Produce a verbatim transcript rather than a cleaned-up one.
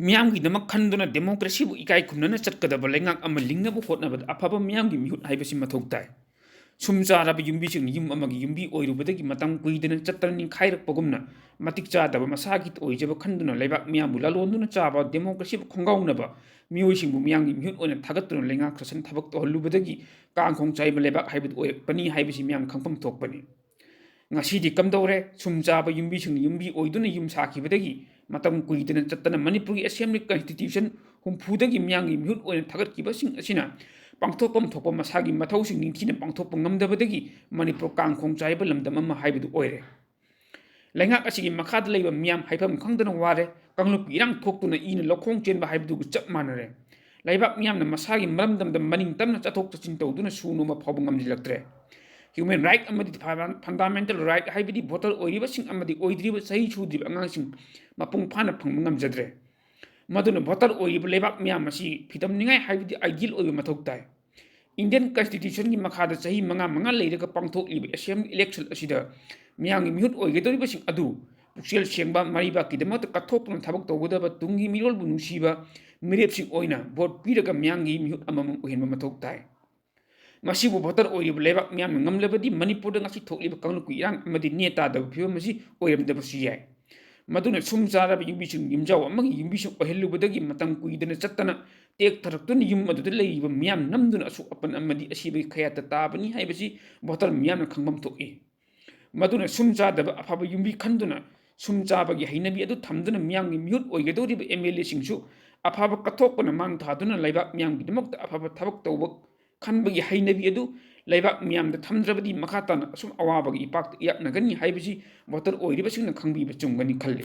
ꯃꯤꯌꯥꯝꯒꯤꯗꯃꯛ ꯈꯟꯗꯨꯅ democracyꯕꯨ ꯏꯀꯥꯏ ꯈꯨꯝꯅꯅ ꯆꯠꯀꯗꯕ ꯂꯩꯉꯥꯛ ꯑꯃ ꯂꯤꯡꯅꯕ ꯍꯣꯠꯅꯕꯗ ꯑꯐꯕ ꯃꯤꯌꯥꯝꯒꯤ ꯃꯤꯍꯨꯠ ꯍꯥꯏꯕꯁꯤ ꯃꯊꯧ ꯇꯥꯏ꯫ ꯁꯨꯝ ꯆꯥꯔꯕ ꯌꯨꯝꯕꯤꯁꯤꯡꯅ ꯌꯨꯝ ꯑꯃꯒꯤ ꯌꯨꯝꯕꯤ ꯑꯣꯏꯔꯨꯕꯗꯒꯤ ꯃꯇꯝ ꯀꯨꯏꯗꯅ ꯆꯠꯇꯅ ꯅꯤꯡꯈꯥꯏꯔꯛꯄꯒꯨꯝꯅ, ꯃꯇꯤꯛ ꯆꯥꯗꯕ ꯃꯁꯥꯒꯤ ꯑꯣꯏꯖꯕ ꯈꯟꯗꯨꯅ ꯂꯩꯕꯥꯛ ꯃꯤꯌꯥꯝꯕꯨ ꯂꯥꯂꯣꯟꯗꯨꯅ ꯆꯥꯕ, democracyꯕꯨ ꯈꯣꯡꯒꯥꯎꯅꯕ ꯃꯤꯑꯣꯏꯁꯤꯡꯕꯨ ꯃꯤꯌꯥꯝꯒꯤ ꯃꯤꯍꯨꯠ ꯑꯣꯏꯅ ꯊꯥꯒꯠꯇꯨꯅ ꯂꯩꯉꯥꯛ ꯁꯥꯁꯟ ꯊꯕꯛ ꯇꯧꯍꯜꯂꯨꯕꯗꯒꯤ ꯀꯥꯡꯈꯣꯡ ꯆꯥꯏꯕ ꯂꯩꯕꯥꯛ ꯍꯥꯏꯕꯗꯨ ꯑꯣꯏꯔꯛꯄꯅꯤ ꯍꯥꯏꯕꯁꯤ ꯃꯤꯌꯥꯝꯅ ꯈꯪꯐꯝ ꯊꯣꯛꯄꯅꯤ꯫ ꯉꯁꯤꯗꯤ ꯀꯝꯗꯧꯔꯦ? ꯁꯨꯝ ꯆꯥꯕ ꯌꯨꯝꯕꯤꯁꯤꯡꯅ ꯌꯨꯝꯕꯤ ꯑꯣꯏꯗꯨꯅ ꯌꯨꯝ ꯁꯥꯈꯤꯕꯗꯒꯤ ꯃꯇꯝ ꯀꯨꯏꯗꯅ ꯆꯠꯇꯅ ꯃꯅꯤꯄꯨꯔꯒꯤ Assembly Constitution ꯍꯨꯝꯐꯨꯗꯒꯤ ꯃꯤꯌꯥꯝꯒꯤ ꯃꯤꯍꯨꯠ ꯑꯣꯏꯅ ꯊꯥꯒꯠꯈꯤꯕꯁꯤꯡ ꯑꯁꯤꯅ ꯄꯥꯡꯊꯣꯛꯐꯝ ꯊꯣꯛꯄ ꯃꯁꯥꯒꯤ ꯃꯊꯧꯁꯤꯡ ꯅꯤꯡꯊꯤꯅ ꯄꯥꯡꯊꯣꯛꯄ ꯉꯝꯗꯕꯗꯒꯤ ꯃꯅꯤꯄꯨꯔ ꯀꯥꯡꯈꯣꯡ ꯆꯥꯏꯕ ꯂꯝꯗꯝ ꯑꯃ ꯍꯥꯏꯕꯗꯨ ꯑꯣꯏꯔꯦ꯫ ꯂꯩꯉꯥꯛ ꯑꯁꯤꯒꯤ ꯃꯈꯥꯗ ꯂꯩꯕ ꯃꯤꯌꯥꯝ ꯍꯥꯏꯐꯝ ꯈꯪꯗꯅ ꯋꯥꯔꯦ꯫ ꯀꯥꯡꯂꯨꯞꯀꯤ ꯏꯔꯥꯡ ꯊꯣꯛꯇꯨꯅ ꯏꯅ ꯂꯧꯈꯣꯡ ꯆꯦꯟꯕ ꯍꯥꯏꯕꯗꯨꯒ ꯆꯞ ꯃꯥꯟꯅꯔꯦ꯫ ꯂꯩꯕꯥꯛ ꯃꯤꯌꯥꯝꯅ ꯃꯁꯥꯒꯤ ꯃꯔꯝꯗꯝꯗ ꯃꯅꯤꯡ ꯇꯝꯅ ꯆꯠꯊꯣꯛ ꯆꯠꯁꯤꯟ ꯇꯧꯗꯨꯅ ꯁꯨ ꯅꯣꯝꯕ ꯐꯥꯎꯕ ꯉꯝꯁꯤꯜꯂꯛꯇ꯭ꯔꯦ꯫ Human right ꯑꯃꯗꯤ fundamental right ꯍꯥꯏꯕꯗꯤ voter ꯑꯣꯏꯔꯤꯕꯁꯤꯡ ꯑꯃꯗꯤ ꯑꯣꯏꯗ꯭ꯔꯤꯕ ꯆꯍꯤ ꯁꯨꯗ꯭ꯔꯤꯕ ꯑꯉꯥꯡꯁꯤꯡ ꯃꯄꯨꯡ ꯐꯥꯅ ꯐꯪꯕ ꯉꯝꯖꯗ꯭ꯔꯦ꯫ ꯃꯗꯨꯅ voter ꯑꯣꯏꯔꯤꯕ ꯂꯩꯕꯥꯛ ꯃꯤꯌꯥꯝ ꯑꯁꯤ ꯐꯤꯗꯝꯅꯤꯡꯉꯥꯏ ꯍꯥꯏꯕꯗꯤ ideal ꯑꯣꯏꯕ ꯃꯊꯧ ꯇꯥꯏ꯫ Indian Constitutionꯒꯤ ꯃꯈꯥꯗ ꯆꯍꯤ ꯃꯉꯥ ꯃꯉꯥ ꯂꯩꯔꯒ ꯄꯥꯡꯊꯣꯛꯂꯤꯕ Assembly election ꯑꯁꯤꯗ ꯃꯤꯌꯥꯝꯒꯤ ꯃꯤꯍꯨꯠ ꯑꯣꯏꯒꯗꯧꯔꯤꯕꯁꯤꯡ ꯑꯗꯨ ꯄꯨꯛꯆꯦꯜ ꯁꯦꯡꯕ, ꯃꯔꯩꯕꯥꯛꯀꯤꯗꯃꯛꯇ ꯀꯠꯊꯣꯛꯇꯨꯅ ꯊꯕꯛ ꯇꯧꯒꯗꯕ ꯇꯨꯡꯒꯤ ꯃꯤꯔꯣꯜꯕꯨ ꯅꯨꯡꯁꯤꯕ ꯃꯤꯔꯦꯞꯁꯤꯡ ꯑꯣꯏꯅ vote ꯄꯤꯔꯒ ꯃꯤꯌꯥꯝꯒꯤ ꯃꯤꯍꯨꯠ ꯑꯃꯃꯝ ꯑꯣꯏꯍꯟꯕ ꯃꯊꯧ ꯇꯥꯏ꯫ ꯃꯁꯤꯕꯨ voter ꯑꯣꯏꯔꯤꯕ ꯂꯩꯕꯥꯛ ꯃꯤꯌꯥꯝꯅ ꯉꯝꯂꯕꯗꯤ ꯃꯅꯤꯄꯨꯔꯗ ꯉꯁꯤ ꯊꯣꯛꯂꯤꯕ ꯀꯥꯡꯂꯨꯞꯀꯤ ꯏꯔꯥꯡ ꯑꯃꯗꯤ ꯅꯦ ꯇꯥꯗꯕ ꯐꯤꯕꯝ ꯑꯁꯤ ꯑꯣꯏꯔꯝꯗꯕꯁꯨ ꯌꯥꯏ꯫ ꯃꯗꯨꯅ ꯁꯨꯝ ꯆꯥꯔꯕ ꯌꯨꯝꯕꯤꯁꯤꯡ ꯌꯨꯝꯖꯥꯎ ꯑꯃꯒꯤ ꯌꯨꯝꯕꯤꯁꯤꯡ ꯑꯣꯏꯍꯜꯂꯨꯕꯗꯒꯤ ꯃꯇꯝ ꯀꯨꯏꯗꯅ ꯆꯠꯇꯅ ꯇꯦꯛꯊꯔꯛꯇꯨꯅ ꯌꯨꯝ ꯑꯗꯨꯗ ꯂꯩꯔꯤꯕ ꯃꯤꯌꯥꯝ ꯅꯝꯗꯨꯅ ꯑꯁꯣꯛ ꯑꯄꯟ ꯑꯃꯗꯤ ꯑꯁꯤꯕꯒꯤ ꯈꯌꯥꯠꯇ ꯇꯥꯕꯅꯤ ꯍꯥꯏꯕꯁꯤ voter ꯃꯤꯌꯥꯝꯅ ꯈꯪꯐꯝ ꯊꯣꯛꯏ꯫ ꯃꯗꯨꯅ ꯁꯨꯝ ꯆꯥꯗꯕ ꯑꯐꯕ ꯌꯨꯝꯕꯤ ꯈꯟꯗꯨꯅ ꯁꯨꯝ ꯆꯥꯕꯒꯤ ꯍꯩꯅꯕꯤ ꯑꯗꯨ ꯊꯝꯗꯨꯅ ꯃꯤꯌꯥꯝꯒꯤ ꯃꯤꯍꯨꯠ ꯑꯣꯏꯒꯗꯧꯔꯤꯕ MLAꯁꯤꯡꯁꯨ ꯑꯐꯕ ꯀꯠꯊꯣꯛꯄꯅ ꯃꯥꯡ ꯊꯥꯗꯨꯅ ꯂꯩꯕꯥꯛ ꯃꯤꯌꯥꯝꯒꯤꯗꯃꯛꯇ ꯑꯐꯕ ꯊꯕꯛ ꯇꯧꯕ ꯈꯟꯕꯒꯤ ꯍꯩꯅꯕꯤ ꯑꯗꯨ ꯂꯩꯕꯥꯛ ꯃꯤꯌꯥꯝꯗ ꯊꯝꯗ꯭ꯔꯕꯗꯤ ꯃꯈꯥ ꯇꯥꯅ ꯑꯁꯨꯝ ꯑꯋꯥꯕꯒꯤ ꯏꯄꯥꯛꯇ ꯏꯌꯥꯛꯅꯒꯅꯤ ꯍꯥꯏꯕꯁꯤ voter ꯑꯣꯏꯔꯤꯕꯁꯤꯡꯅ ꯈꯪꯕꯤꯕ ꯆꯨꯝꯒꯅꯤ ꯈꯜꯂꯤ꯫